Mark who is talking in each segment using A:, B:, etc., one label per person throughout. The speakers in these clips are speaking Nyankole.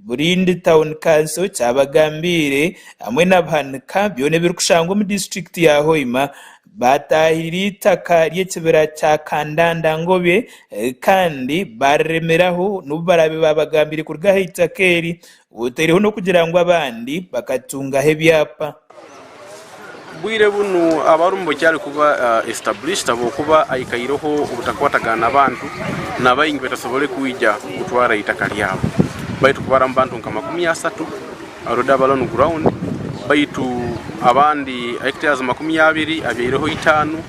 A: Burindi Town Council, Kyabagambiire hamwe na Buhanika byona ebirikushangwa omu disiturikiti ya Hoima baataahirira eitaka ry'ekibira kya Kandanda Ngobye kandi baariremeraho n'obu baraabe baabagambiire kuruga aha itaka eri otaireho n'okugira ngu abandi bakatungaho ebyapa.
B: Bwire bunu abarumu bukyali kuba established habwokuba aikaireho obutakwatagana nabantu nabaingi batasobole kwija kutwara itaka lyabo baitu kubaramu bantu nka 30 already abali on ground baitu abandi hectares 20 abyaireho itano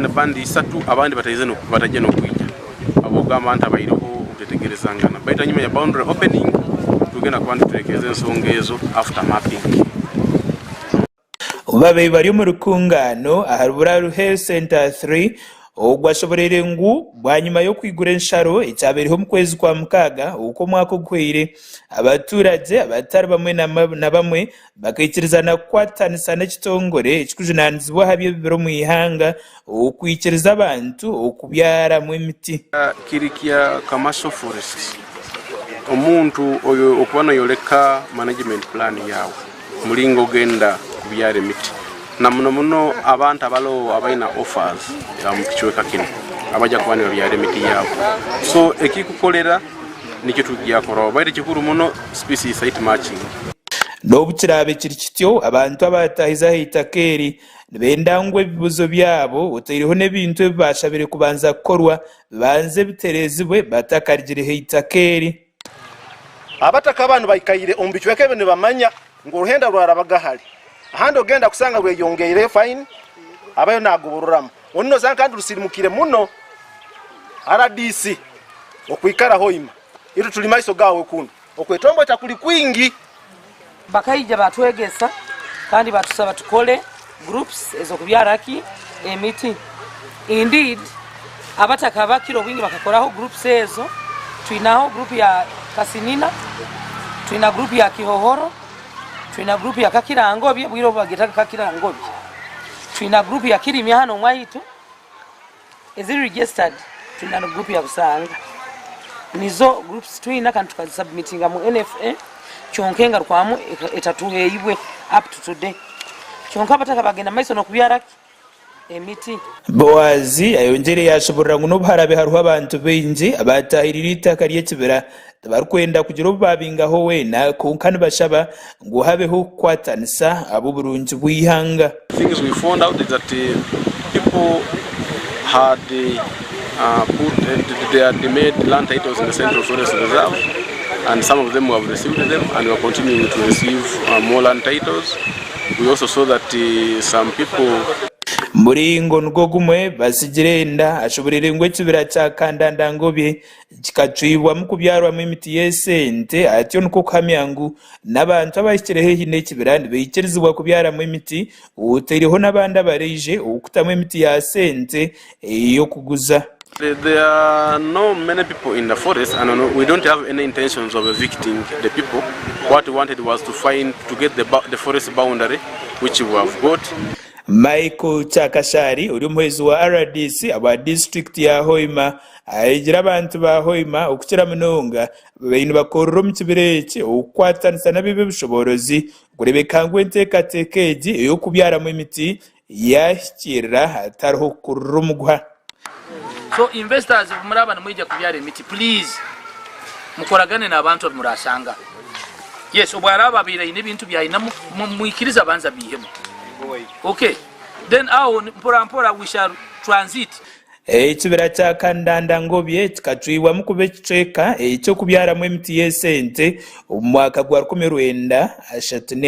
B: abandi isatu abandi bataije nokwija habwokugamba nti habaireho obutetegerezangana baitu hanyuma ya boundary opening tugenda kuba nituterekereza ensonga ezo after mapping.
A: Babaire bari omu rukungaano ahari Buraru Health Centre 3 ogwo ashoboreire ngu bwanyima y'okwigura ensharo ekyabaireho omu kwezi kwa mukaaga okw'omwaka oguhweire, abaturagye abatari bamwe na bamwe bakaikirizana kukwatanisa n'ekitongore ekirikujunaanizibwa aha by'ebibira omu ihanga okwikiriza abantu okubyaramu emiti.
B: Kiri kya commercial forest omuntu oyo okuba noyoreka management plan yawe omuringo ogenda kubyara emiti na muno muno abantu abariho abaine offers omu kicweka kinu abaija kuba nibabyara emiti yaabo so ekikukorera nikyo twija kuroraho baitu ekikuru muno species site matching.
A: N'obu kiraabe kiri kityo, abantu abaataahize aha itaka eri nibenda ngu ebibuuzo byabo otaireho n'ebintu ebi baashabire kubanza kukorwa bibanze bitereezibwe batakarugireho eitaka eri.
C: Abataka banu baikaire omu bicweka ebi nibamanya ngu oruhenda rwarabaga hare. Ahandi ogenda kusanga rweyongeireyo fine abayo nagobororamo. Ondi nosanga kandi rusirimukire muno. Rdc okwikara Hoima itwe turi maiso gawe kunu. Okwetombweta kuri kwingi.
D: Bakaija batwegesa kandi batusaba tukole groups ez'okubyara ki emiti. Indeed abataka abakira obwingi bakakoraho groups ezo. Twinaho group ya Kasinina, twina group ya Kihohoro, twina group ya Kakirangobye, obwire obu bagetaga Kakirangobye. Twina group ya Kirimya hanu omwaitu. Eziri registered twina na group ya Busanga nizo groups twina kandi tukazisubmitinga mu NFA kyonka engarukwamu etatuheibwe up to today kyonka abataka bagenda mumaiso nokubyara ki emiti.
A: Boazi ayongyire yaashoborora ngu n'obu haraabe hariho abantu baingi abaataahiriire eitaka ry'ekibira, tibarikwenda kugira obu baabingaho weena kwonka nibashaba ngu habeho okukwatanisa ahabw'oburungi bw'eihanga.
B: Things we found out is that people had put they had made land titles in the Central Forest Reserve and some of them have received them and we are continuing to receive more land titles. We also saw that some people.
A: Muringo nigwo gumwe, Basigire enda ashoboreire ngu ekibira kya Kandanda-Ngobye kikacwibwamu kubyarwamu emiti y'esente atyo nikwo kuhamya ngu n'abantu abahikire haihi n'ekibira nibaikirizibwa kubyaramu emiti otaireho n'abandi abaraije okutamu emiti ya sente ey'okuguza.
B: There are no many people in the forest and we don't have any intentions of evicting the people. What we wanted was to find to get the, the forest boundary which we have got.
A: Michael Kyakashari ori omuhwezi wa rdc ahabwa disiturikiti ya Hoima Ahigira abantu ba Hoima okukira munonga babaire nibakorera omu kibira eki okukwatanisa n'ab'eby'obushoboorozi kureebeka ngu enteekateeka egi ey'okubyaramu emiti yaahikiirira hatariho kukurura omuguha.
E: So investors obu muraaba nimwija kubyara emiti please mukoragane n'abantu abu murashanga. Yes obu araaba abaire aine ebintu bi ainamu mwikirize abanze abiihemu. Okay then aho mpora mpora we shall transit.
A: Ekibira kya Kandanda Ngobye kikacwibwamu kuba ekicweka eky'okubyaramu emiti y'esente omu mwaka gwa 1934.